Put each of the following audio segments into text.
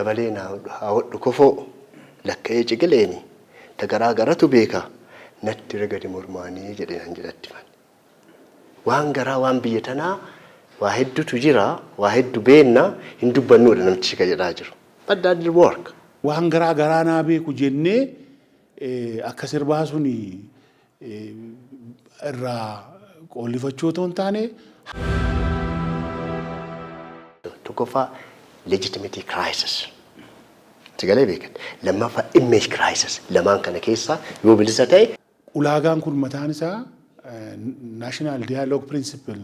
Dabaleen haa hodhu kofoo lakka'ee ciqileeni ta garaa garatu beeka natti ragadi mormaanii jedhe nan jedhatti man. Waan garaa waan biyya tanaa waa heddutu jira, waa heddu beenna, hin dubbannuudha namtichi ka jedhaa jiru. But that didn't work. Waan garaa garaa naa beeku jennee akka sirbaa suni irraa qoollifachuu otoo hin taane. Tokkoffaa legitimacy crisis. Si galee beekan. Lammaffaa image crisis. Lamaan kana keessaa yoo bilisa ta'e. Ulaagaan kun mataan isaa National Dialogue Principle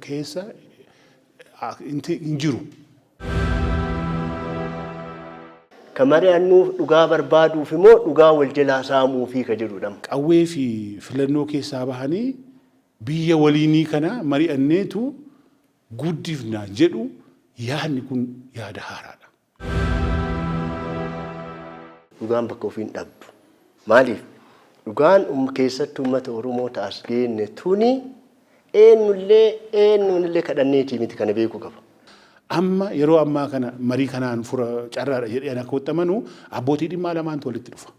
keessa hin jiru. Ka mari'annuuf dhugaa barbaaduufi moo dhugaa wal jalaa saamuufi ka jedhudha. Qawwee fi filannoo keessaa bahanii biyya waliinii kana mari'anneetu guddifna jedhu yaadni kun yaada haaraadha. Dhugaan bakka ofii hin dhabdu. Maaliif? Dhugaan keessattuu uummata Oromoo ta as geenne tuni eennullee eennuunillee kadhanneetii miti kana beekuu qaba. Amma yeroo ammaa kana marii kanaan fura carraadha jedhee ani akka amanu abbootii dhimmaa lamaantu walitti dhufa.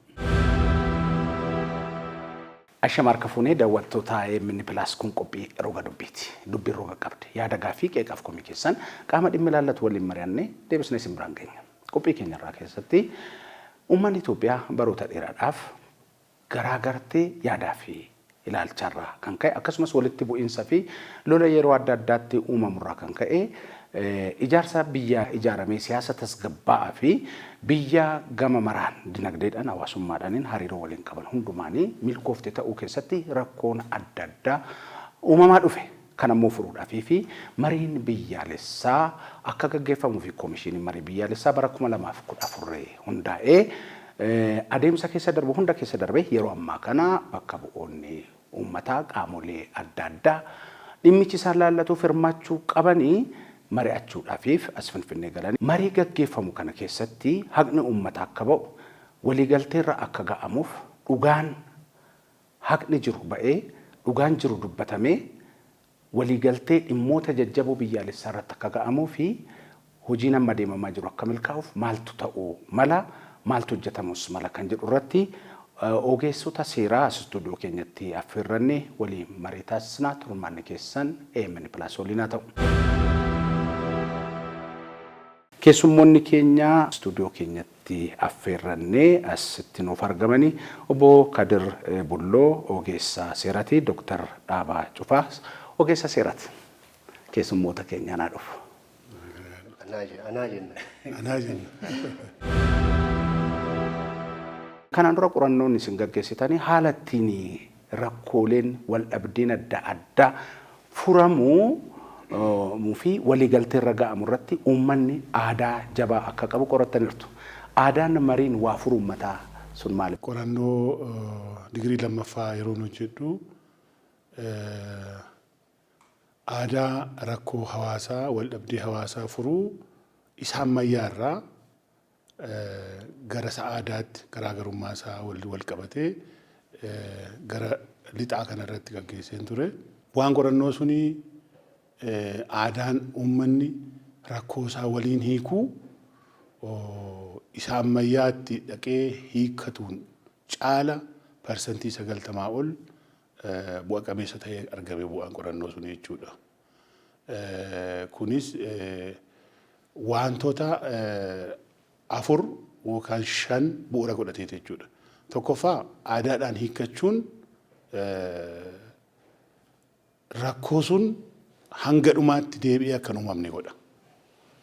Ashama harka fuunee daawwattoota AMN Plus kun qophii roga dubbiiti. Dubbiin roga qabdi. Yaada gaaffii qeeqaaf komii keessan qaama dhimmi ilaallatu waliin mari'annee deebisnee isin biraan geenya. Qophii keenya irraa keessatti uummanni Itoophiyaa baroota dheeraadhaaf garaagartee yaadaa fi ilaalchaarraa kan ka'e akkasumas walitti bu'iinsa fi lola yeroo adda addaatti uumamurraa kan ka'e Ijaarsa biyya ijaaramee siyaasa tasgabbaa'aa fi biyya gama maraan dinagdeedhaan, hawaasummaadhaaniin hariiroo waliin qaban hundumaanii milkoofte ta'uu keessatti rakkoon adda addaa uumamaa dhufe. Kana immoo furuudhaafii fi mariin biyyaalessaa akka gaggeeffamuu fi Koomishiiniin Marii Biyyaalessaa bara 2014 hundaa'ee adeemsa keessa darbu hunda keessa darbee yeroo ammaa kana bakka bu'oonni uummataa qaamolee adda addaa dhimmichi isaan laallatuuf hirmaachuu qabanii mari'achuudhaafiif as Finfinnee galanii marii gaggeeffamu kana keessatti haqni uummataa akka ba'u, waliigalteerra akka ga'amuuf dhugaan haqni jiru ba'ee dhugaan jiru dubbatamee waliigaltee dhimmoota jajjaboo biyyaalessaa irratti akka ga'amuu fi hojiin amma deemamaa jiru akka milkaa'uuf maaltu ta'uu mala, maaltu hojjetamuus mala kan jedhu irratti ogeessota seeraa as istuudiyoo keenyatti affeerranne waliin marii taasisna. Turmaanni keessan AMN Plus waliin haa ta'u. Keessummoonni keenya istuudiyoo keenyatti affeerrannee asitti nuuf argamani Obbo Kadir Bulloo ogeessa seerati, Dr. Dhaabaa Cufaa ogeessa seerati. Keessummoota keenya anaa dhufu. Anaa jenna. Anaa jenna. Kanaan dura qorannoon isin gaggeessitanii haala ittiin rakkooleen waldhabdeen adda addaa furamu fi waliigalteerra ga'amu irratti uummanni aadaa jabaa akka qabu qorattanirtu. Aadaan mariin waa furuu uummataa sun maali? Qorannoo digirii lammaffaa yeroon hojjedhu aadaa rakkoo hawaasaa, waldhabdee hawaasaa furuu isa ammayyaa irraa gara isa aadaatti garaagarummaa isaa wal qabatee gara lixaa kana irratti gaggeesseen ture. Bu'aan qorannoo suni aadaan uummanni rakkoo isaa waliin hiikuu isa ammayyaatti dhaqee hiikkatuun caala parsantii 90 ol bu'a qabeessa ta'ee argame bu'aan qorannoo suni jechuudha. Kunis waantota 4 yookaan 5 bu'uura godhateeti jechuudha. Tokkoffaa aadaadhaan hiikkachuun rakkoo sun hanga dhumaatti deebi'ee akka hin uumamne godha.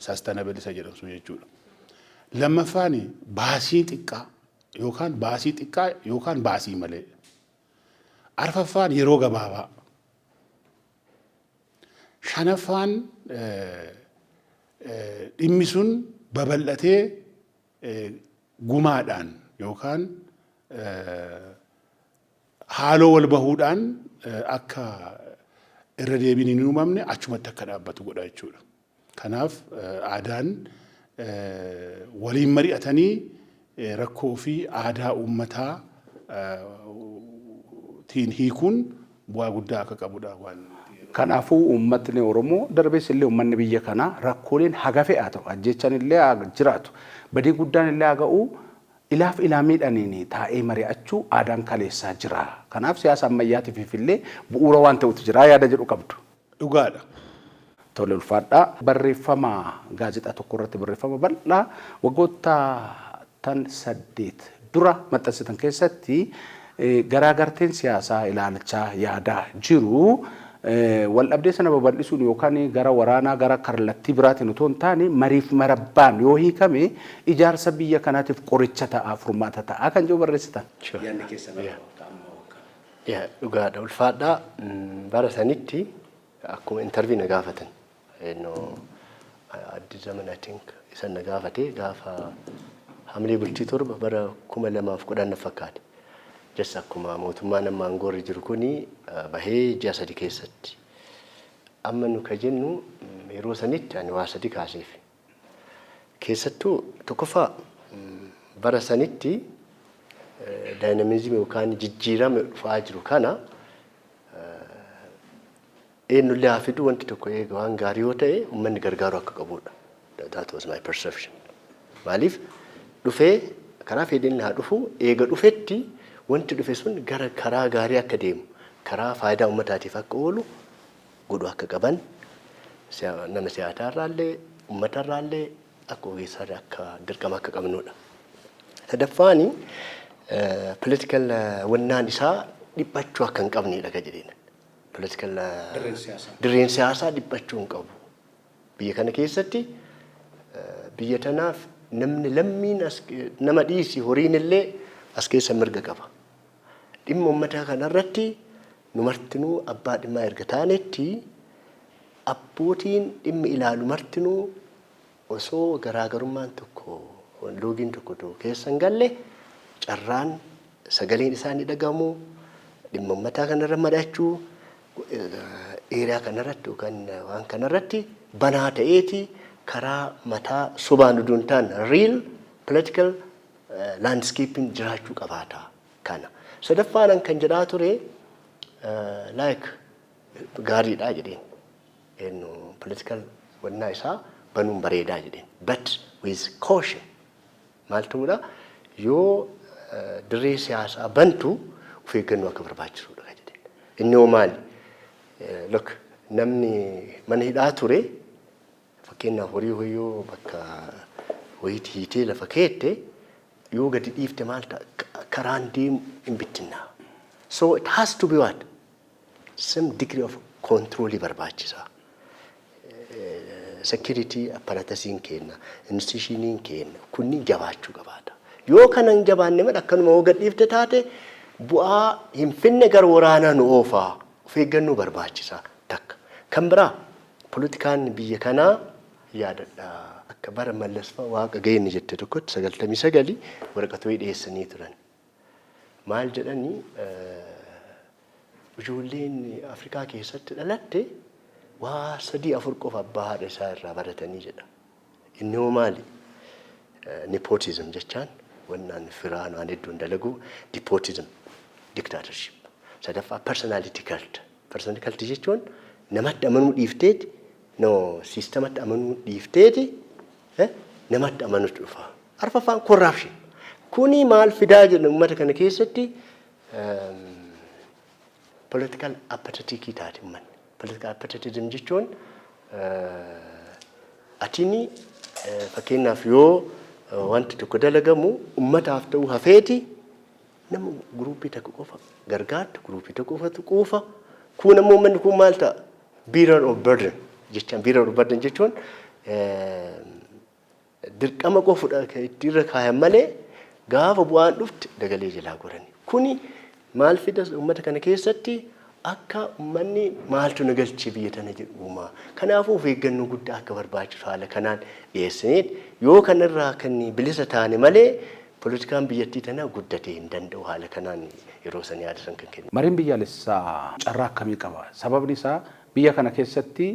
Sustainable isa jedhamu sun jechuudha. Lammaffaan baasii xiqqaa yookaan baasii xiqqaa yookaan baasii malee. Arfaffaan yeroo gabaabaa. Shanaffaan dhimmi sun babal'atee gumaadhaan yookaan haaloo wal bahuudhaan akka irra deebiin hin uumamne achumatti akka dhaabbatu godha jechuudha. Kanaaf aadaan waliin mari'atanii rakkoo ofii aadaa uummataa tiin hiikuun bu'aa guddaa akka qabudha waan. Kanaafuu uummatni Oromoo darbees illee uummanni biyya kanaa rakkooleen haga fe'aa ta'u, ajjechaan illee haa jiraatu, badii guddaan illee haa ga'u, ilaaf ilaamiidhaan taa'ee mari'achuu aadaan kaleessaa jira. Kanaaf siyaasa ammayyaatiif illee bu'uura waan ta'utu jira yaada jedhu qabdu. Dhugaadha. Tole, ulfaadhaa. Barreeffama gaazexaa tokko irratti barreeffama bal'aa waggoota tan 8 dura maxxansitan keessatti garaagarteen siyaasaa ilaalchaa yaadaa jiru wal dhabdee sana babal'isuun yookaan gara waraanaa gara kallattii biraatiin otoo hin taane mariif marabbaan yoo hiikame ijaarsa biyya kanaatiif qoricha ta'a, furmaata ta'a kan jedhu barreessitan. Yaadni keessan? Yaa, dhugaadha, ulfaadhaa. Bara sanitti akkuma interview na gaafatan, Addis Zaman, I think, isan na gaafate gaafa Hamlee bultii 7 bara 2010 na fakkaate. Just akkuma mootummaan amma aangoorra jiru kuni bahee ji'a 3 keessatti. Amma nu ka jennu yeroo sanitti ani waa sadi kaaseef. Keessattuu tokkoffaa, bara sanitti dynamism yookaan jijjiirama dhufaa jiru kana eenyullee haa fidu, wanti tokko eega waan gaarii yoo ta'e uummanni gargaaruu akka qabudha. That was my perception. Maaliif dhufee karaa fedhiin haa dhufu, eega dhufetti wanti dhufe sun gara karaa gaarii akka deemu, karaa faayidaa uummataatiif akka oolu godhu akka qaban, nama siyaasaarraallee uummatarraallee akka ogeessaarraa akka dirqama akka qabnudha. Sadaffaani, political wannaan isaa dhiphachuu akka hin qabnedha ka jedheen. Political dirreen siyaasaa dhiphachuu hin qabu. Biyya kana keessatti biyya tanaaf namni lammiin as nama dhiisi, horiin illee as keessa mirga qaba. Dhimma uummataa kanarratti nu martinuu abbaa dhimmaa erga taanetti, abbootiin dhimmi ilaalu martinuu osoo garaagarummaan tokko, loogiin tokko keessa hin galle, carraan sagaleen isaanii dhagahamu, dhimma uummataa kanarra mari'achuu, area kanarratti yookaan waan kanarratti banaa ta'eeti karaa mataa sobaan utuu hin taane real political landscaping jiraachuu qabaata kana. Sadaffaan kan jedhaa ture, like gaariidha jedheen. Eenyu political wannaa isaa banuun bareedaa jedheen. But with caution. Maal ta'uudha, yoo dirree siyaasaa bantu of eeggannoo akka barbaachisuudha kan jedheen. Inni hoo maali? Look, namni mana hidhaa ture, fakkeenyaaf horii hoyyoo bakka wayiitti hiitee lafa keette yoo gadi dhiifte maal ta'a? Karaan deemu hin bittinnaa. So it has to be what? Some degree of control barbaachisa. Security apparatusiin kenna, institutioniin kenna, kunniin jabaachuu qabaata. Yoo kana hin jabaanne malee akkanuma yoo gad dhiifte taate bu'aa hin finne, gara waraanaa nu oofaa. Of eeggannoo barbaachisa takka. Kan biraa, poolitikaan biyya kanaa, yaadadha, akka bara Mallas fa'a waaqa ga'eenni jette tokkotti 99 waraqata wayii dhiyeessanii turan. Maal jedhanii? Ijoolleen Afrikaa keessatti dhalatte waa sadii afur qofa abbaa haadha isaa irraa baratanii jedha. Inni hoo maali? Nepotism jechaan wannaan firaan waan hedduun dalagu, nepotism, dictatorship. Sadaffaa, personality cult. Personality cult jechuun namatti amanuu dhiifteeti, no, systematti amanuu dhiifteeti namatti amanuutu dhufa. Arfaffaan, corruption. Kuni maal fidaa jedhu, uummata kana keessatti political apathetic taate uummanni. Political apathetism jechuun atini fakkeenyaaf yoo wanti tokko dalagamu uummataaf ta'uu hafeeti nama groupii tokko qofa gargaartu, groupii tokko qofatu quufa. Kun ammoo uummanni kun maal ta'a? Bearer of burden jechaan, bearer of burden jechuun dirqama qofudha itti irra kaayan malee gaafa bu'aan dhufte dagalee jalaa godhani. Kuni maal fida? Uummata kana keessatti akka uummanni maaltu na galchee biyya tana jedhu uumaa. Kanaafuu of eeggannoo guddaa akka barbaachisu haala kanaan dhiyeessineet, yoo kanarraa kan bilisa taane malee poolitikaan biyyattii tanaa guddatee hin danda'u, haala kanaan yeroo san yaada san kan kennu. Mariin biyyaalessaa carraa akkamii qaba? Sababni isaa biyya kana keessatti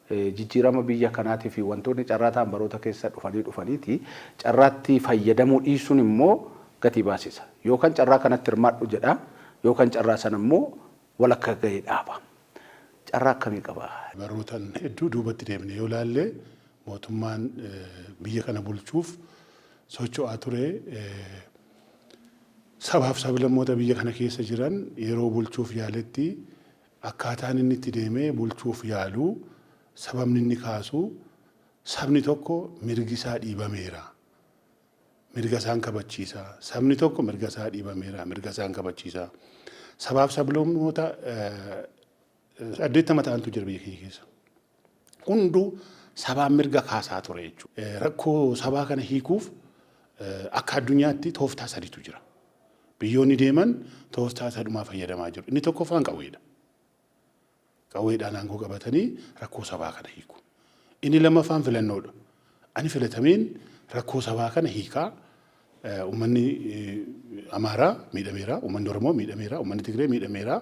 jijjiirama biyya kanaatii fi wantoonni carraa ta'an baroota keessa dhufanii dhufaniiti carraatti fayyadamuu dhiisuun immoo gatii baasisa. Yookaan carraa kanatti hirmaadhu jedha, yookaan carraa sana immoo walakka gahee dhaaba. Carraa akkamii qaba? Barootaan hedduu duubatti deemnee yoo ilaalle, mootummaan biyya kana bulchuuf socho'aa ture sabaaf sablammoota biyya kana keessa jiran yeroo bulchuuf yaaletti, akkaataan inni itti deemee bulchuuf yaalu, sababni inni kaasu sabni tokko mirgi isaa dhiibameera. Mirga isaan kabachiisa. Sabni tokko mirga isaa dhiibameera. Mirga isaan kabachiisa. Sabaaf sablammoota 80 ta'antu jira biyya keenya keessa. Hunduu sabaan mirga kaasaa ture jechuudha. Rakkoo sabaa kana hiikuuf akka addunyaatti tooftaa sadiitu jira. Biyyoonni deeman tooftaa sadumaa fayyadamaa jiru. Inni tokkoffaan qawweedha. Qawweedhaan aangoo qabatanii rakkoo sabaa kana hiiku. Inni lammaffaan filannoodha. Ani filatameen rakkoo sabaa kana hiikaa. Uummanni Amaaraa miidhameera, uummanni Oromoo miidhameera, uummanni Tigree miidhameera.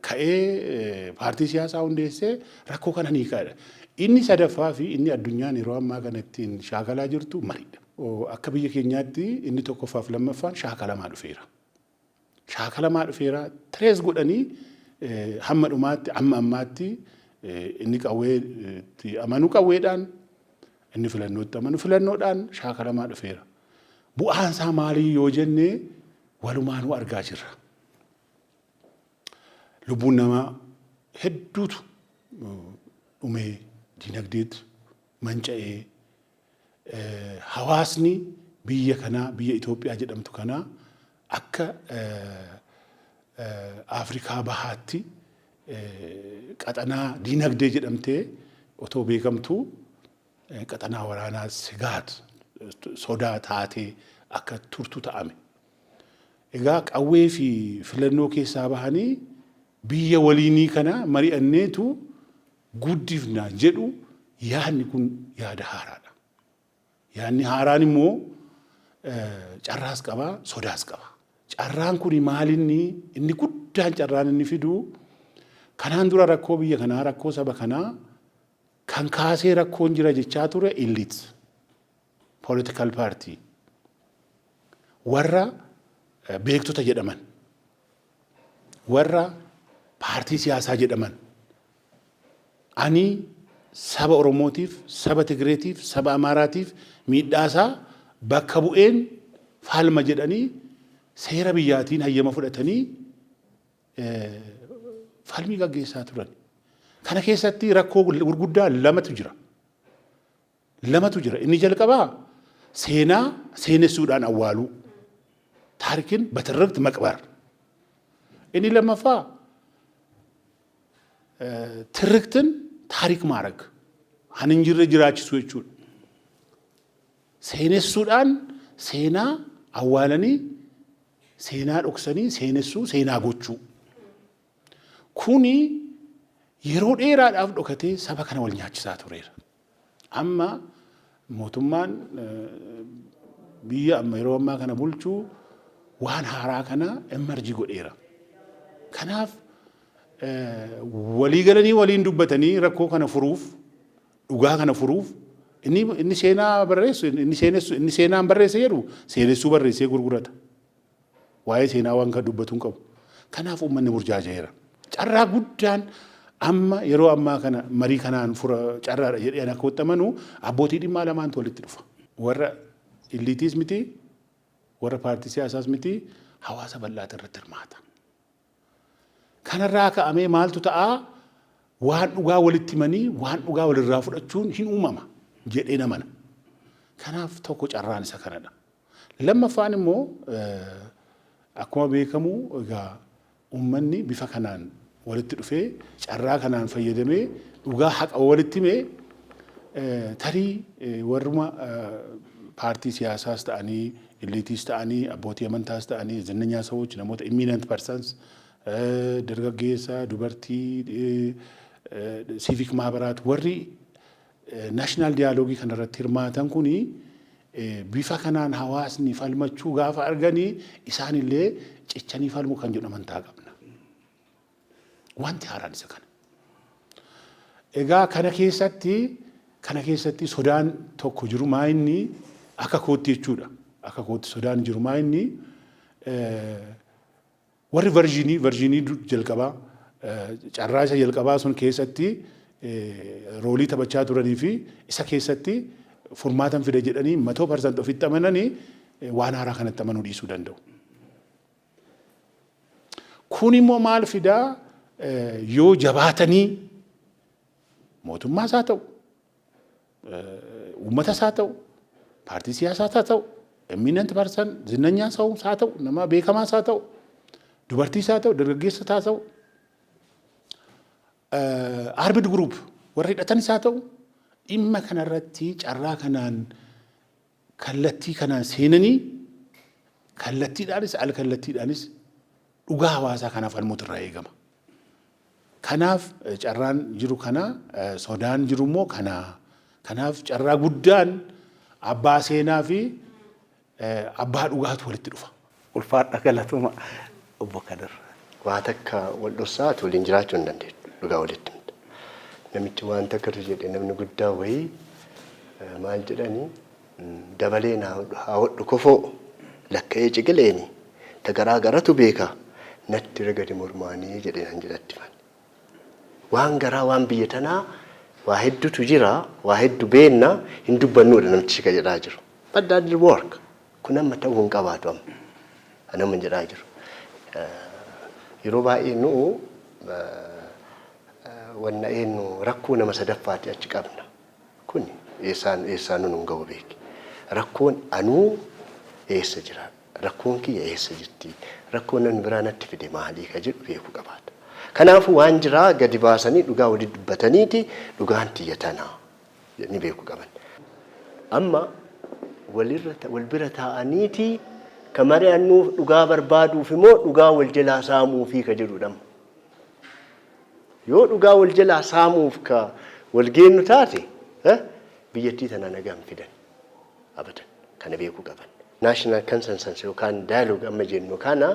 Ka'ee paartii siyaasaa hundeessee rakkoo kana hiikaadha. Inni sadaffaa fi inni addunyaan yeroo ammaa kana ittiin shaakalaa jirtu mariidha. Akka biyya keenyaatti inni tokkoffaa fi lammaffaan shaakalamaa dhufeera. Shaakalamaa dhufeera. Trace godhanii hamma dhumaatti, amma ammaatti, inni qawweetti amanu qawweedhaan, inni filannootti amanu filannoodhaan shaakalamaa dhufeera. Bu'aan isaa maalii yoo jenne, walumaanuu argaa jirra. Lubbuun namaa hedduutu dhumee, dinagdeetu manca'ee, hawaasni biyya kanaa, biyya Itoophiyaa jedhamtu kanaa, akka Afrikaa Bahaatti qaxanaa dinagdee jedhamtee otoo beekamtuu, qaxanaa waraanaa sigaat sodaa taatee akka turtu ta'ame. Egaa qawwee fi filannoo keessaa bahanii biyya waliinii kana mari'anneetu guddifna jedhu, yaadni kun yaada haaraadha. Yaadni haaraan immoo carraas qaba, sodaas qaba. Carraan kun maalinni inni guddaan, carraan inni fidu, kanaan dura rakkoo biyya kanaa, rakkoo saba kanaa kan kaasee rakkoon jira jechaa ture elite political party, warra beektota jedhaman, warra paartii siyaasaa jedhaman, ani saba Oromootiif, saba Tigreetiif, saba Amaaraatiif miidhaasaa bakka bu'een falma jedhanii seera biyyaatiin hayyama fudhatanii falmii gaggeessaa turan. Kana keessatti rakkoo gurguddaa lamatu jira. Lamatu jira. Inni jalqabaa seenaa seenessuudhaan awwaaluu. ታሪክን በትርክት መቅበር። Inni lammaffaa ትርክትን ታሪክ ማድረግ, kan hin jirre jiraachisuu jechuudha. Seenessuudhaan seenaa awwaalanii, seenaa dhoksanii seenessuu, seenaa gochuu. Kuni yeroo dheeraadhaaf dhokatee saba kana wal nyaachisaa tureera. Amma mootummaan biyya amma yeroo ammaa kana bulchuu waan haaraa kana emerge godheera. Kanaaf walii galanii waliin dubbatanii rakkoo kana furuuf, dhugaa kana furuuf, inni seenaa barreessu, inni seenessu, inni seenaan barreesse jedhu seenessuu barreessee gurgurata. Waa'ee seenaa waan kan dubbatu hin qabu. Kanaaf uummanni burjaaja'eera. Carraa guddaan amma yeroo ammaa kana marii kanaan fura carraadha jedhee akka amanu, abbootii dhimmaa lamaantu walitti dhufa. Warra eliteiis miti, warra paartii siyaasaas miti, hawaasa bal'aatu irratti hirmaata. Kanarraa ka'amee maaltu ta'aa? Waan dhugaa walitti himanii waan dhugaa walirraa fudhachuun hin uumama jedhee namana. Kanaaf tokko carraan isa kanadha. Lammaffaan immoo, akkuma beekamu egaa uummanni bifa kanaan walitti dhufee carraa kanaan fayyadamee dhugaa haqa walitti himee, tarii warruma paartii siyaasaas ta'anii, eliteiis ta'anii, abbootii amantaas ta'anii, ዝነኛ ሰዎች, namoota eminent persons, dargaggeessa, dubartii, civic ማህበራት, warri national dialogue kanarratti hirmaatan kuni bifa kanaan hawaasni falmachuu gaafa arganii isaanillee cichanii falmu kan jedhu amantaa qabna. Wanti haaraan isa kana. Egaa kana keessatti sodaan tokko jiru maa inni, akka kootti jechuudha. Akka kootti sodaan jiru maa inni, warri version jalqabaa Carraa isa jalqabaa sun keessatti role taphachaa turanii fi isa keessatti furmaatan fide jedhanii 100% ofitti amananii waan haaraa kanatti amanuu dhiisuu danda'u. Kun immoo maal fidaa? Yoo jabaatanii, mootummaas haa ta'u, uummatas haa ta'u, paartii siyaasaas haa ta'u, eminent person, ዝነኛ ሰው haa ta'u, nama beekamaas haa ta'u, dubartiis haa ta'u, dargaggeessas haa ta'u, armed group warra hidhatanis haa ta'u, dhimma kanarratti carraa kanaan kallattii kanaan seenanii kallattiidhaanis al kallattiidhaanis dhugaa hawaasaa kanaaf falmuutu irraa eegama. Kanaaf carraan jiru kana, sodaan jiru immoo kana. Kanaaf carraa guddaan abbaa seenaa fi abbaa dhugaatu walitti dhufa. Ulfaadha, galatuma, obbo Kadir. Waa takka wal dhossaatu waliin jiraachuu hin dandeettu, dhugaa walitti himta. Namichi waan takkatu jedhe, namni guddaa wayii maal jedhanii, dabaleen haa hodhu kofoo lakka'ee ciqileeni ta garaa garatu beeka natti ragadi mormaanii jedhe nan jedhatti. Waan garaa waan biyya tanaa waa hedduutu jira, waa hedduu beenna, hin dubbannuudha namtichi ka jedhaa jiru. But that didn't work. Kun amma ta'uu hin qabaatu amma. Anama jedhaa jiru. Yeroo baay'ee nu'u wanna eenyu rakkoo nama sadaffaati achi qabna. Kun eessaan eessaan nu hin ga'u beeki. Rakkoon anuu eessa jira? Rakkoon kiyya eessa jirti? Rakkoon namni biraa natti fide maalii ka jedhu beekuu qabaata. Kanaafuu waan jiraa gadi baasanii dhugaa walii dubbataniiti dhugaan tiyya tanaa ni beekuu qaban. Amma walirra wal bira taa'aniiti ka mari'annuuf dhugaa barbaaduuf immoo dhugaa wal jalaa saamuufii ka jedhudha. Yoo dhugaa wal jalaa saamuuf ka wal geennu taate, biyyattii tana nagaan fidan abadan, kana beekuu qaban. National consensus yookaan dialogue amma jennu kana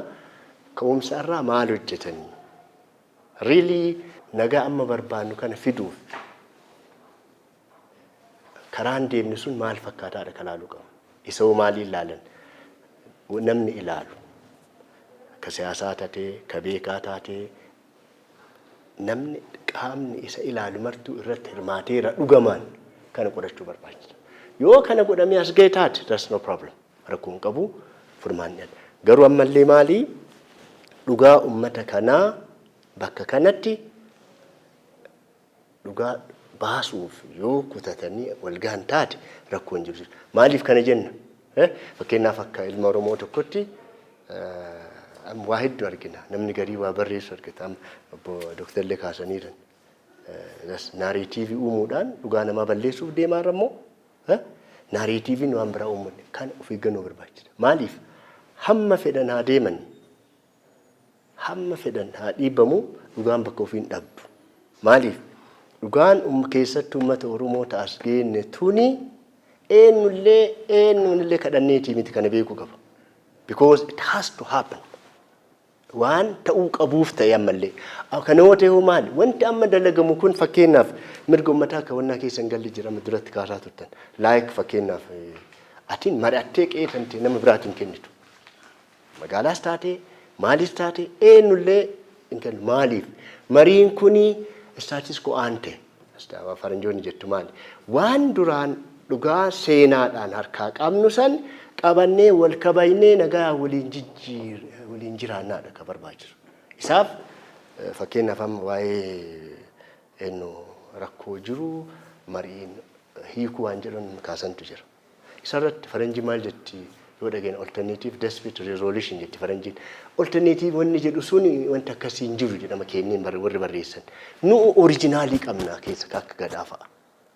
ka'umsa irraa maal hojjetanii? Really nagaa amma barbaannu kana fiduuf karaan deemni sun maal fakkaataadha ka laaluu qabu. Isa hoo maaliin ilaalan? Namni ilaalu. Ka siyaasaa taatee, ka beekaa taatee, namni qaamni isa ilaalu martuu irratti hirmaateera dhugamaan kana godhachuu barbaachisa. Yoo kana godhamee as ga'e taate, that's no problem. Rakkoo hin qabu, furmaanni adda. Garuu ammallee maalii, dhugaa ummata kanaa bakka kanatti dhugaa baasuuf yoo kutatanii wal gahan taate rakkoon jiru. Maaliif kana jenna? Fakkeenyaaf akka ilma Oromoo tokkotti waa hedduu argina. Namni garii waa barreessu argata. Obbo Dooktarlee kaasaniiran. Narrative uumuudhaan dhugaa namaa balleessuuf deemaa irra immoo narrativeiin waan biraa uumuun kan of eeggannoo barbaachisa. Maaliif, hamma fedhan haa deeman, hamma fedhan haa dhiibamu, dhugaan bakka ofii hin dhabdu. Maaliif, dhugaan keessattuu uummata Oromoo ta'as geenne tuni eenyullee eenyullee kadhanneetii miti, kana beekuu qaba. Because it has to happen. Waan ta'uu qabuuf ta'e ammallee. Kana yoo ta'e maali? Wanti amma dalagamu kun, fakkeenyaaf, mirga uummataa akka wannaa keessa hin galle jira duratti kaasaa turtan. Like fakkeenyaaf atiin mari'attee qeetante nama biraatiin kennitu. Magaalaas taatee maalis taatee eenyullee hin kennu. Maaliif? Mariin kuni status quo ante. Faranjoonni jettu maali? Waan duraan dhugaa seenaadhaan harkaa qabnu san qabannee wal kabajnee nagaa waliin jijjiir waliin jiraannaadha ka barbaachisu. Isaaf fakkeenyaaf amma waa'ee eenyu rakkoo jiru mariin hiikuu waan jedhan kaasantu jira. Isarratti faranjii maal jetti yoo dhageenya, alternative dispute resolution jetti faranjiin. Alternative wanni jedhu suni wanta akkasii hin jiru jedhama kenneen warri barreessan. Nu original qabna keessa akka gadaa fa'a.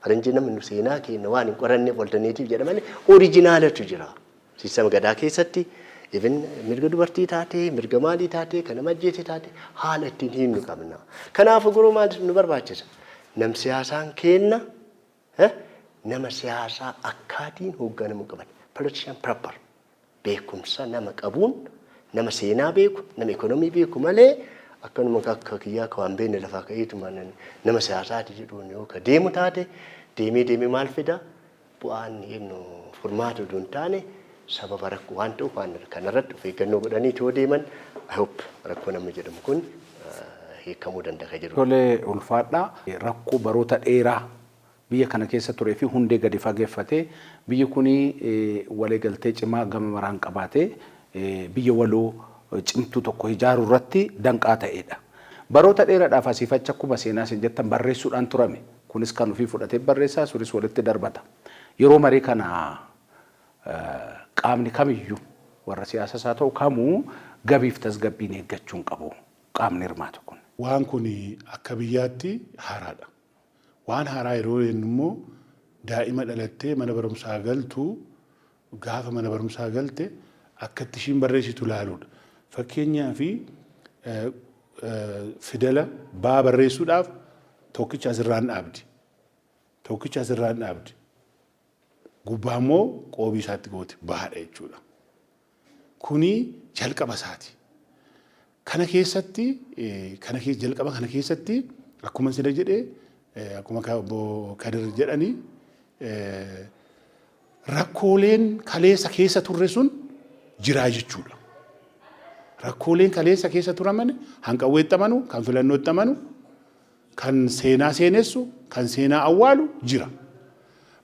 Faranjiin namni nu seenaa keenya waan hin qoranneef alternative jedha malee originalatu jira. System gadaa keessatti even mirga dubartii taatee, mirga maalii taatee, kan nama ajjeese taatee, haala ittiin hiiknu qabna. Kanaafuu garuu maal nu barbaachisa? Nam siyaasaan kenna nama siyaasaa akkaatiin hoogganamuu qaban. Politician proper beekumsa nama qabuun, nama seenaa beeku, nama ekonomii beeku malee akkanuma akka kiyyaa ka waan beekne lafaa ka'eetuma nama siyaasaati jedhuun yoo ka deemu taate, deemee deemee maal fida? Bu'aan yennu furmaata oduu hin taane sababa rakkoo waan ta'uuf, waan kanarratti of eeggannoo godhanii yoo deeman, I hope rakkoo nama jedhamu kun hiikamuu danda'a jedhu. Tolee, ulfaadhaa. Rakkoo baroota dheeraa biyya kana keessa turee fi hundee gadi fageeffatee biyyi kun waliigaltee cimaa gama maraan qabaatee biyya waloo cimtuu tokko ijaaruu irratti danqaa ta'edha. Baroota dheeraadhaaf asiif achi akkuma seenaa isin jettan barreessuudhaan turame. Kunis kan ofii fudhatee barreessaa, sunis walitti darbata. Yeroo marii kana qaamni kamiyyuu, warra siyaasas haa ta'u kamuu, gabiif tasgabbiin eeggachuu hin qabu qaamni hirmaatu kun. Waan kun akka biyyaatti haaraadha. Waan haaraa yeroo jennu immoo daa'ima dhalattee mana barumsaa galtu, gaafa mana barumsaa galte akka itti ishiin barreessitu ilaaluudha. Fakkeenyaaf, fidala baa barreessuudhaaf tokkicha asirraan dhaabdi. Tokkicha asirraan dhaabdi. Gubbaa immoo qoobii isaatti gooti, baadha jechuudha. Kuni jalqaba isaati. Kana keessatti, kana jalqaba kana keessatti, akkuma sila jedhee, akkuma obbo Kadir jedhanii, rakkooleen kaleessa keessa turre sun jiraa jechuudha. Rakkooleen kaleessa keessa turaman hanqawweetti amanu, kan filannootti amanu, kan seenaa seenessu, kan seenaa awwaalu jira.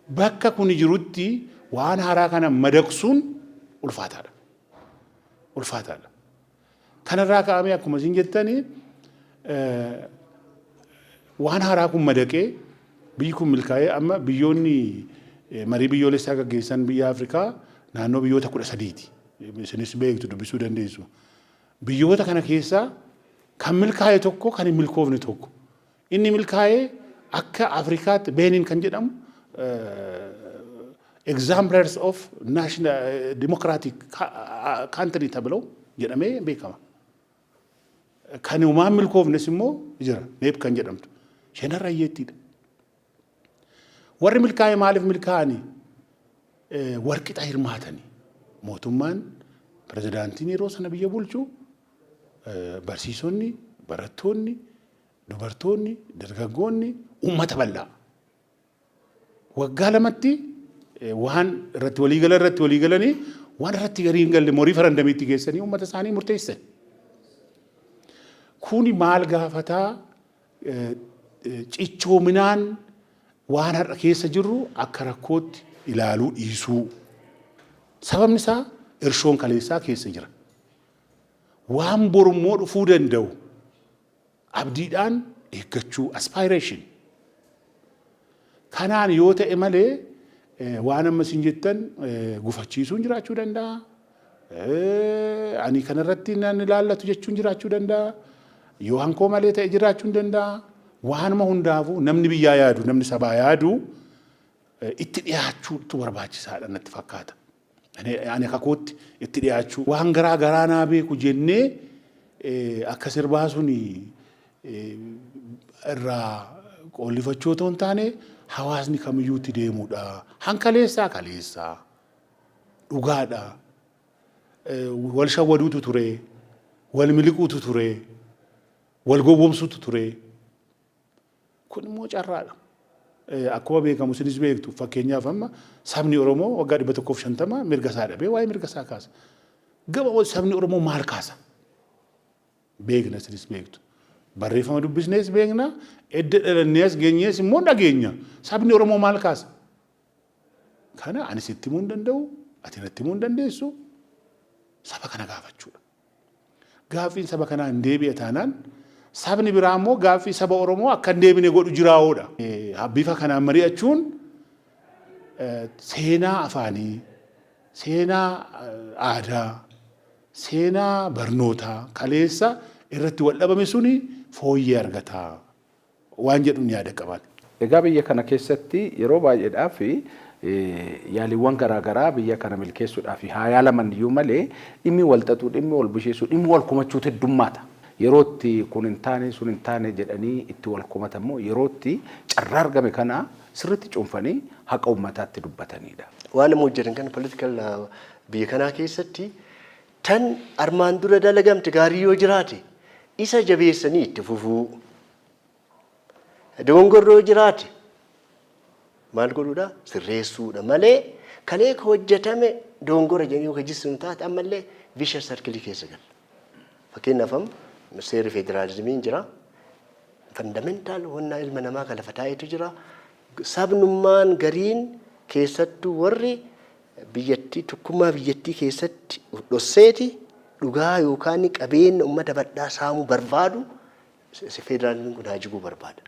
Bakka kun jirutti waan haaraa kana madaqsuun ulfaataadha. Ulfaataadha. Kanarraa ka'amee, akkuma isin jettanii, waan haaraa kun madaqee biyyi kun milkaa'ee, amma biyyoonni marii biyyoolessaa gaggeessan biyya Afrikaa naannoo biyyoota 13ti. Isinis beektu, dubbisuu dandeessu. Biyyoota kana keessaa kan milkaa'e tokko, kan hin milkoofne tokko. Inni milkaa'ee akka Afrikaatti Beenin kan jedhamu exemplars of national democratic country ተብለው jedhamee beekama. Kan homaa milkoofnes immoo jira, Neep kan jedhamtu. Isheen har'a hiyyeettiidha. Warri milkaa'e maaliif milkaa'anii? Warqixa hirmaatanii. Mootummaan, pirezidaantiin yeroo sana biyya bulchu, barsiisonni, barattoonni, dubartoonni, dargaggoonni, uummata bal'aa. Waggaa 2tti waan irratti walii galan irratti walii galanii, waan irratti garii hin galle morii referendumiitti geessanii uummata isaanii murteessan. Kuni maal gaafataa? Cichoominaan waan har'a keessa jirru akka rakkootti ilaaluu dhiisuu. Sababni isaa irshoon kaleessaa keessa jira. Waan borummoo dhufuu danda'u abdiidhaan eeggachuu, aspiration. Kanaan yoo ta'e malee, waan amma isin jettan gufachiisuun jiraachuu danda'a. Ani kanarratti nan ilaallatu jechuun jiraachuu danda'a. Yoo hankoo malee ta'e jiraachuu danda'a. Waanuma hundaafuu namni biyyaa yaadu, namni sabaa yaadu itti dhiyaachuutu barbaachisaadha natti fakkaata. Ani kakootti itti dhiyaachuu. Waan garaa garaa naa beeku jennee akka sirbaa suni irraa qoollifachuu otoo hin taane, hawaasni kamiyyuu itti deemuudha. Hankaleessaa kaleessaa dhugaadha. Wal shawwaduutu ture, wal miliquutu ture, wal gowwoomsuutu ture. Kun immoo carraadha. Akkuma beekamu, isinis beektu, fakkeenyaaf amma sabni Oromoo waggaa 150 mirga isaa dhabee waa'ee mirga isaa kaasa. Gama sabni Oromoo maal kaasa? Beekna, isinis beektu. Barreeffama dubbisnees beekna, edda dhalannee as geenyees immoo dhageenya. Sabni Oromoo maal kaasa? Kana ani sitti himuu hin danda'u, ati natti himuu hin dandeessu. Saba kana gaafachuudha. Gaaffiin saba kanaa hin deebi'e taanaan, sabni biraa immoo gaaffii saba Oromoo akka hin deebine godhu jiraa'oodha. Bifa kanaan mari'achuun seenaa afaanii, seenaa aadaa, seenaa barnootaa kaleessa irratti wal dhabame suni fooyyee argata waan jedhuun yaada qaban. Egaa biyya kana keessatti yeroo baay'eedhaaf yaaliiwwan garaagaraa biyya kana milkeessuudhaaf haa yaalaman iyyuu malee, dhimmi wal xaxuu, dhimmi wal busheessuu, dhimmi wal komachuutu heddummaata. Yeroo itti kun hin taane, sun hin taane jedhanii itti wal komatan immoo yeroo itti carraa argame kana sirriitti cuunfanii haqa uummataatti dubbatanidha. Waan nama hojjetan kana political biyya kanaa keessatti tan armaan dura dalagamte gaarii yoo jiraate isa jabeessanii itti fufuu. Dogongorri yoo jiraate maal godhuudha? Sirreessuudha malee, kalee ka hojjetame dogongora jedhanii yoo hojjechiisu taate, ammallee vicious circle keessa galla. Fakkeenyaaf, amma seerri federaalizimiin jira. Fundamental wannaa ilma namaa kan lafa taa'etu jira. Sabnummaan gariin, keessattuu warri biyyattii, tokkummaa biyyattii keessatti dhosseeti dhugaa yookaan qabeenya uummata bal'aa saamuu barbaadu, federaalizimiin kun haa jiguu barbaada.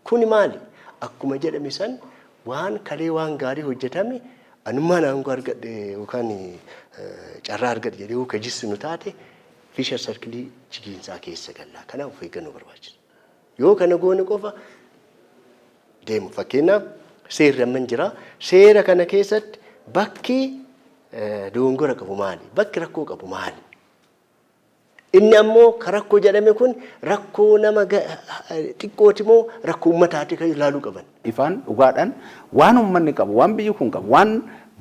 Kuni maali? Akkuma jedhame san, waan kalee waan gaarii hojjetame anummaan aangoo argadhe yookaan carraa argadhe jedhee yoo kajissinu taate, vicious circle jigiinsaa keessa galla. Kanaaf of eeggannoo barbaachisa. Yoo kana goone qofa deemu. Fakkeenyaaf, seerri amma jira. Seera kana keessatti bakki dogongora qabu maali? Bakki rakkoo qabu maali? Inni ammoo ka rakkoo jedhame kun rakkoo nama xiqqooti moo rakkoo uummataati kan ilaaluu qaban. Ifaan dhugaadhaan waan uummanni qabu, waan biyyi kun qabu, waan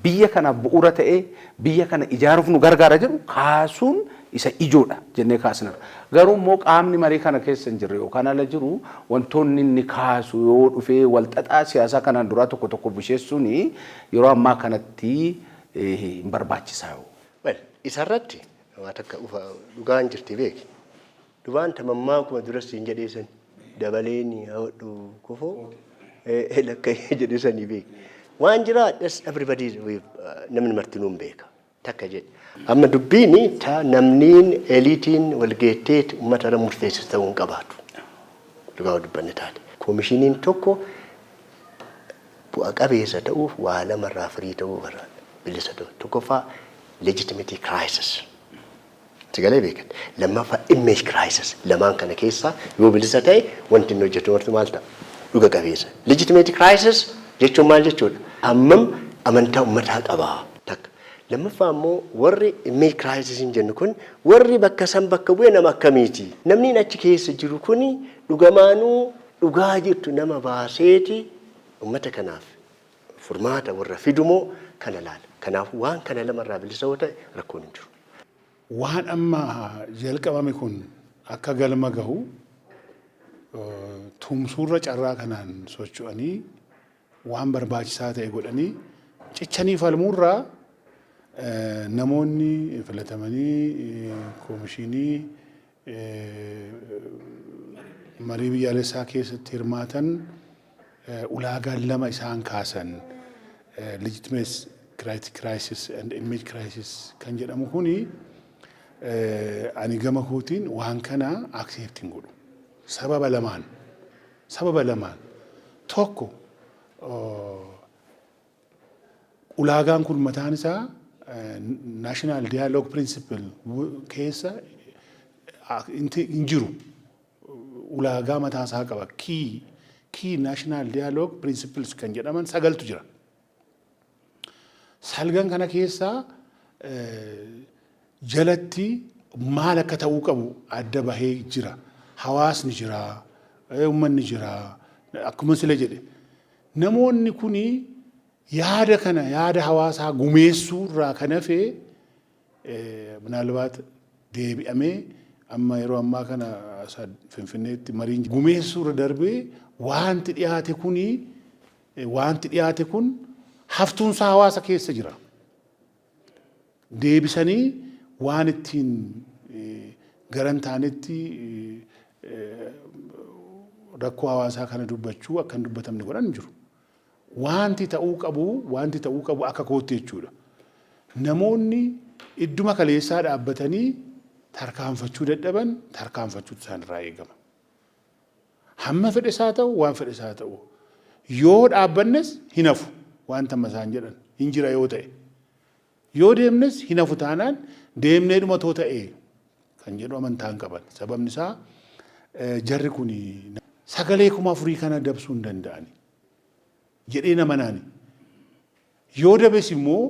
biyya kanaaf bu'uura ta'ee biyya kana ijaaruuf nu gargaara jedhu kaasuun isa ijoodha jennee kaasnarra. Garuu immoo qaamni marii kana keessa hin jirre yookaan ala jiru wantoonni inni kaasu yoo dhufee walxaxaa siyaasaa kanaan duraa tokko tokko busheessuun yeroo ammaa kanatti hin barbaachisaa. Well, isarratti waa takka dhugaan jirti, beeki. Dhugaan tamammaa akkuma dura siin jedhee san dabaleen hodhu kofoo lakka jedhee sanii beeki. Waan jira, that's everybody, namni martinuu hin beeka. Takka jedhe. Amma dubbiin ta namniin eliitiin walgeetteet uummata irra murteessisu ta'uu hin qabaatu. Dhugaa dubbanne taate. Koomishiniin tokko bu'a qabeessa ta'uuf waa lamarraa firii ta'uu barbaada. Bilisa ta'u. Tokkoffaa, legitimacy crisis. Sagalee beekan. Lammaffaa, image crisis. Lamaan kana keessaa yoo bilisa ta'e, wanti inni hojjetu marti maal ta'a? Dhuga qabeessa. Legitimacy crisis jechuun maal jechuudha? Hammam amantaa uummataa qabaa? Takka. Lammaffaa immoo, warri image crisis hin jennu kun, warri bakka san bakka bu'e nama akkamiiti? Namni achi keessa jiru kuni dhugamaanuu dhugaa jirtu nama baaseeti uummata kanaaf furmaata warra fidumoo kana laala. Kanaaf waan kana lamarraa bilisa yoo ta'e, rakkoon hin jiru. Waan amma jalqabame kun akka galma gahu tumsuurra carraa kanaan socho'anii waan barbaachisaa ta'e godhanii cichanii falmuurraa, namoonni filatamanii koomishinii marii biyyaalessaa keessatti hirmaatan ulaagaan lama isaan kaasan, legitimacy crisis and image crisis kan jedhamu kuni, ani gama kootiin waan kana accept hin godhu. Sababa lamaan. Sababa lamaan. Tokko, ulaagaan kun mataan isaa national dialogue principle keessa hin jiru. Ulaagaa mataa isaa qaba. Key national dialogue principles kan jedhaman sagaltu jira. Salgan kana keessaa jalatti maal akka ta'uu qabu adda bahee jira. Hawaasni jira, uummanni jira, akkuma sila jedhe. Namoonni kuni yaada kana, yaada hawaasaa gumeessuu irraa kan hafe, ምናልባት deebi'amee amma yeroo ammaa kana Finfinneetti mariin gumeessuu irra darbee wanti dhiyaate kun haftuunsaa hawaasa keessa jira. Deebisanii waan ittiin garan taanetti rakkoo hawaasaa kana dubbachuu akka hin dubbatamne godhan hin jiru. Wanti ta'uu qabu akka kootti jechuudha. Namoonni idduma kaleessaa dhaabbatanii tarkaanfachuu dadhaban tarkaanfachuutu isaan irraa eegama. Hamma fedhe isaa ta'u, waan fedhe isaa ta'u, yoo dhaabbannes hin hafu, wanta amma isaan jedhan hin jira yoo ta'e. Yoo deemnes hin hafu taanaan, deemnee dhumatoo ta'e kan jedhu amantaa hin qaban. Sababni isaa, jarri kun sagalee 4000 kana dabsuu hin danda'ani jedhee nama naani. Yoo dabes immoo,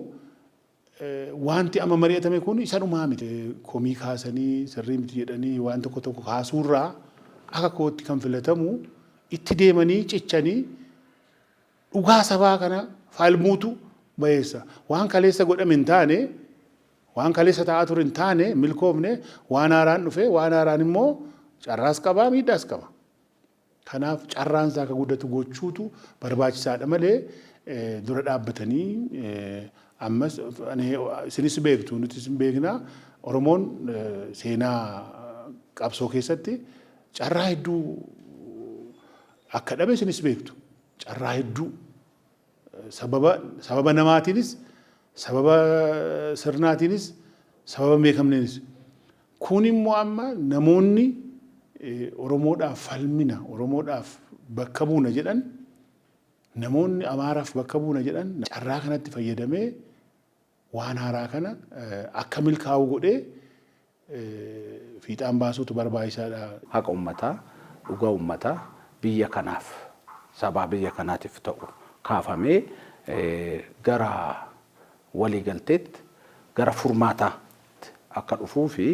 wanti amma mari'atame kun isa dhumaa miti. Komii kaasanii sirrii miti jedhanii waan tokko tokko kaasuurraa, akka kootti kan filatamu itti deemanii cichanii dhugaa sabaa kana falmuutu bayeessa. Waan kaleessa godhame hin taane, waan kaleessa ta'aa ture hin taane, milkoofne, waan haaraan dhufe, waan haaraan immoo carraas qabaa, miidhaas qaba. Kanaaf carraan isaa akka guddatu gochuutu barbaachisaadha malee, dura dhaabbatanii ammas isinis beektu, nutis hin beekna, Oromoon seenaa qabsoo keessatti carraa hedduu Akka dhabe isinis beektu. Carraa hedduu sababa namaatiinis, sababa sirnaatiinis, sababa hin beekamneenis. Kun immoo amma namoonni Oromoodhaaf falmina, Oromoodhaaf bakka buuna jedhan, namoonni Amaaraaf bakka buuna jedhan carraa kanatti fayyadamee waan haaraa kana akka milkaa'u godhee fiixaan baasuutu barbaachisaadha. Haqa uummataa, dhugaa uummataa biyya kanaaf, sabaa biyya kanaatiif ta'u kaafamee gara waliigalteetti, gara furmaataatti akka dhufuu fi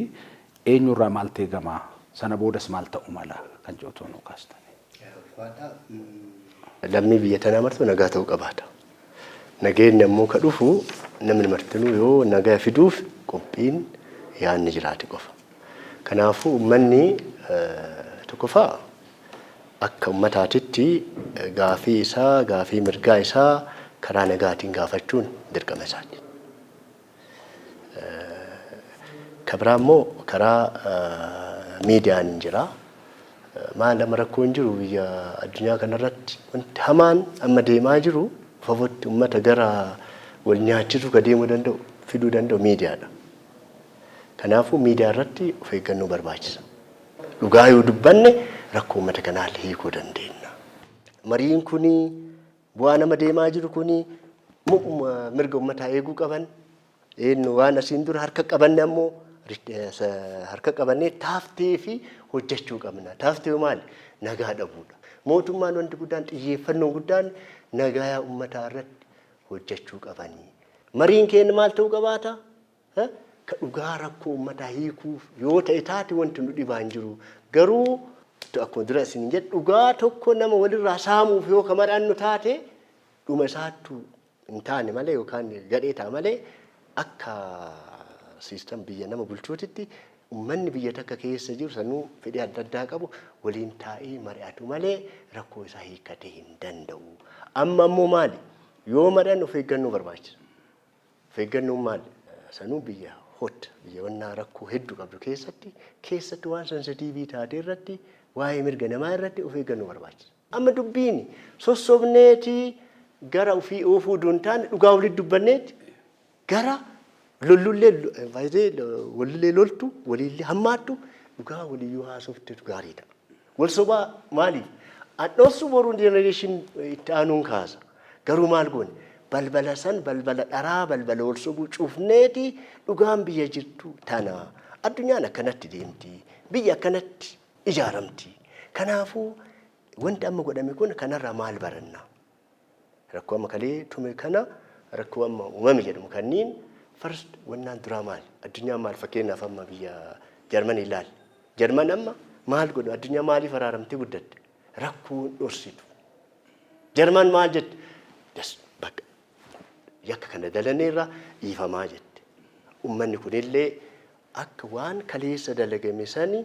eenyurraa maal eegamaa, sana boodas maal ta'uu mala kan jedhu nu kaastani. Lammii biyya tanaa martuu nagaa ta'uu qabaata. Nageenyi ammoo ka dhufu namni martinuu yoo nagaa fiduuf qophiin yaadni jiraate qofa. Kanaafuu uummanni tokkoffaa akka uummataatitti gaafii isaa, gaafii mirgaa isaa karaa nagaatiin gaafachuun dirqama isaati. Ka biraa immoo karaa miidiyaan jira. Maal amma rakkoon jiru biyya addunyaa kanarratti, wanti hamaan amma deemaa jiru, fafootti uummata gara wal nyaachisuu ka deemuu danda'u, fiduu danda'u miidiyaadha. Kanaafuu miidiyaa irratti of eeggannoo barbaachisa. Dhugaa yoo dubbanne rakkoo uummata kanaa hiikuu dandeenya. Mariin kuni, bu'aa nama deemaa jiru kuni, mirga uummataa eeguu qaban. Eenyu waan asiin dura harka qabanne ammoo harka qabannee taaftee fi hojjechuu qabna. Taaftee maali? Nagaa dhabuudha. Mootummaan wanti guddaan, xiyyeeffannoon guddaan nagaa uummataa irratti hojjechuu qabanii. Mariin keenya maal ta'uu qabaata? Ka dhugaa rakkoo uummataa hiikuuf yoo ta'e taate wanti nu dhibaa hin jiru. Garuu akkuma dura isin jedhu, dhugaa tokko nama walirraa saamuuf yoo ka mari'annu taate dhuma isaattu hin taane malee yookaan gadhee ta'a malee, akka system biyya nama bulchuutitti uummanni biyya takka keessa jiru sanuu fedhii adda addaa qabu waliin taa'ee mari'atu malee rakkoo isaa hiikkatee hin danda'u. Amma ammoo maali? Yoo mari'annu of eeggannoo barbaachisa. Of eeggannoon maali? Sanuu biyya hot, biyya wannaa rakkoo hedduu qabdu keessatti waan sensitiivii taate irratti, waa'ee mirga namaa irratti of eeggannoo barbaachisa. Amma dubbiin sossobneetii gara ofii oofuu duun taane, dhugaa walitti dubbanneeti gara lollullee walillee loltu, waliillee hammaattu, dhugaa waliyyuu haasoftetu gaarii ta'a. Wal sobaa maaliif? Adhoossu boruun generation itti aanuun kaasa. Garuu maal goone? Balbala san, balbala dharaa, balbala wal sobuu cufneeti dhugaan biyya jirtu tana. Addunyaan akkanatti deemti. Biyya akkanatti ijaaramti. Kanaafuu wanti amma godhame kun kanarraa maal baranna? Rakkoo amma kalee tume kana, rakkoo amma uumame jedhamu kanniin, first wannaan duraa maal? Addunyaan maal, fakkeenyaaf amma biyya Jarmanii ilaali. Jarman amma maal godhu? Addunyaa maaliif araaramtee guddatte? Rakkoon dhorsitu. Jarman maal jette? Bakka yakka kana dalaneerra dhiifamaa jette. Uummanni kunillee akka waan kaleessa dalagame sani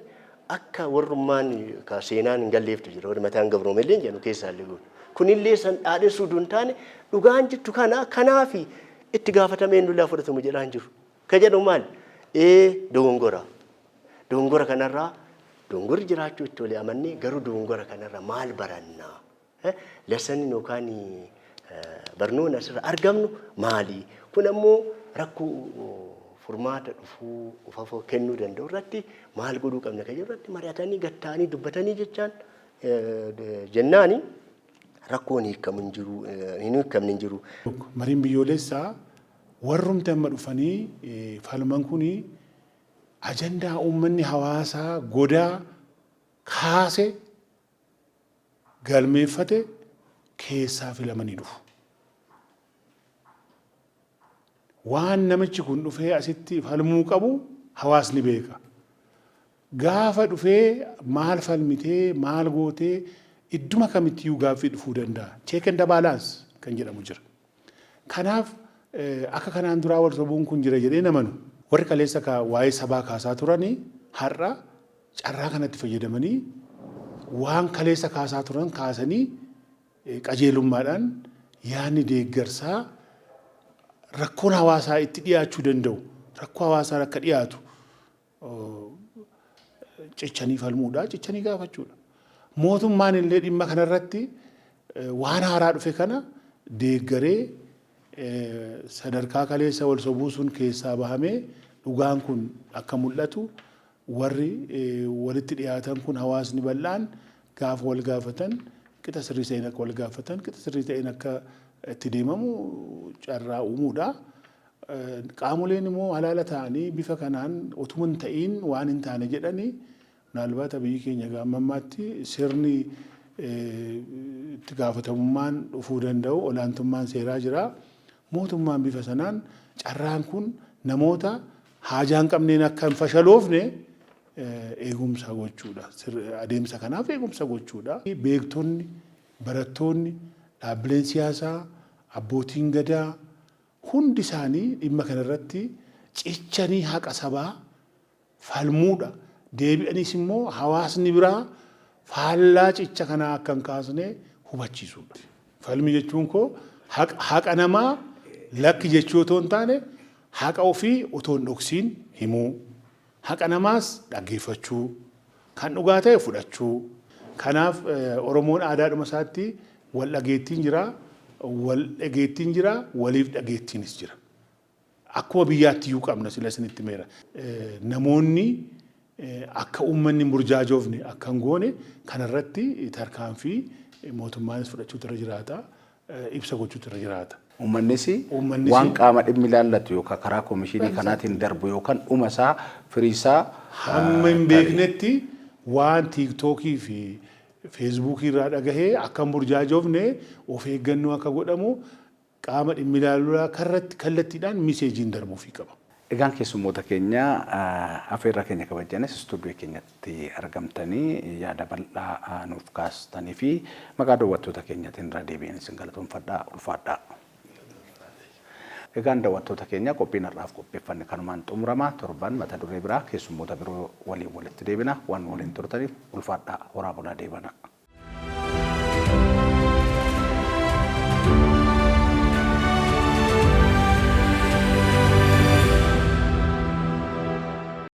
akka warrummaan ka seenaan hin galleeftu jira, warri mataan gabroomellee jedhu keessaa illee goonu. Kunillee san dhaadhessuu duun taane, dhugaan jirtu kana kanaafi itti gaafatamee nulaa fudhatamu jedhaan jiru. Ka jedhu maali? Ee, dogongora. Dogongora kanarraa, dogongorri jiraachuu itti walii amannee, garuu dogongora kanarraa maal barannaa? Lessoniin yookaan barnoonni asirra argamnu maali? Kun ammoo rakkoo furmaata dhufuu ufafoo kennuu danda'u irratti maal godhuu qabna kan jedhu irratti mari'atanii gatta'anii dubbatanii jechaan jennaani rakkoon hiikamu hin jiru, hin hiikamne hin jiru. Mariin biyyoolessaa warrumti amma dhufanii falman kuni ajandaa uummanni hawaasaa godaa kaase, galmeeffate keessaa filamanii dhufu. Waan namichi kun dhufee asitti falmuu qabu hawaasni beeka. Gaafa dhufee maal falmitee, maal gootee, idduma kamittiyyuu gaaffii dhufuu danda'a. Check and balance kan jedhamu jira. Kanaaf akka kanaan duraa wal sobuun kun jira jedhee namanu. Warri kaleessa waa'ee sabaa kaasaa turanii har'a carraa kanatti fayyadamanii waan kaleessa kaasaa turan kaasanii qajeelummaadhaan yaadni deeggarsaa rakkoon hawaasaa itti dhiyaachuu danda'u, rakkoo hawaasaa akka dhiyaatu cichanii falmuudha, cichanii gaafachuudha. Mootummaan illee dhimma kanarratti waan haaraa dhufe kana deeggaree sadarkaa kaleessa wal sobuu sun keessaa bahamee dhugaan kun akka mul'atu, warri walitti dhiyaatan kun, hawaasni bal'aan gaafa wal gaafatan qixa sirrii ta'een akka wal gaafatan, qixa sirrii ta'een akka itti deemamu carraa uumuudha. Qaamoleen immoo halaala ta'anii bifa kanaan otuma hin ta'iin waan hin taane jedhanii, ምናልባት biyyi keenya gaama ammaatti sirni itti gaafatamummaan dhufuu danda'u, olaantummaan seeraa jira. Mootummaan bifa sanaan carraan kun namoota haajaa hin qabneen akka hin fashaloofne eegumsa gochuudha. Adeemsa kanaaf eegumsa gochuudha. Beektonni, barattoonni, dhaabbileen siyaasaa, abbootiin gadaa hundi isaanii dhimma kanarratti cichanii haqa sabaa falmuudha. Deebi'aniis immoo hawaasni biraa faallaa cicha kanaa akka hin kaasne hubachiisuudha. Falmi jechuun koo haqa namaa lakki jechuu otoo hin taane, haqa ofii otoo hin dhoksiin himuu. Haqa namaas dhaggeeffachuu. Kan dhugaa ta'e fudhachuu. Kanaaf Oromoon aadaadhuma isaatti wal dhageettiin jira, wal dhageettiin jira, waliif dhageettiinis jira. Akkuma biyyaatti iyyuu qabna, sila isinitti meera. Namoonni akka uummanni hin burjaajoofne akka hin goone kanarratti tarkaanfii mootummaanis fudhachuutu irra jiraata. Ibsa gochuutu irra jiraata. Uummannis waan qaama dhimmi ilaallatu yookaan karaa koomishinii kanaatiin darbu yookaan dhuma isaa, firii isaa hamma hin beeknetti waan TikTokii fi Facebookii irraa dhagahee akka hin burjaajoofne of eeggannoo akka godhamu qaama dhimmi ilaaluudhaa karratti kallattiidhaan messageiin darbuufii qaba. Egaan keessummoota keenya, afeerraa keenya kabajanis istuudiyoo keenyatti argamtanii yaada bal'aa nuuf kaastanii fi maqaa daawwattoota keenyatiin irra deebi'een isin galatoomfadhaa, ulfaadhaa. Egaan daawwattoota keenya, qophiin har'aaf qopheeffanne kanumaan xumurama. Torban mata duree biraa keessummoota biroo waliin walitti deebina. Waan waliin turtaniif ulfaadhaa, horaa bulaa, deebana.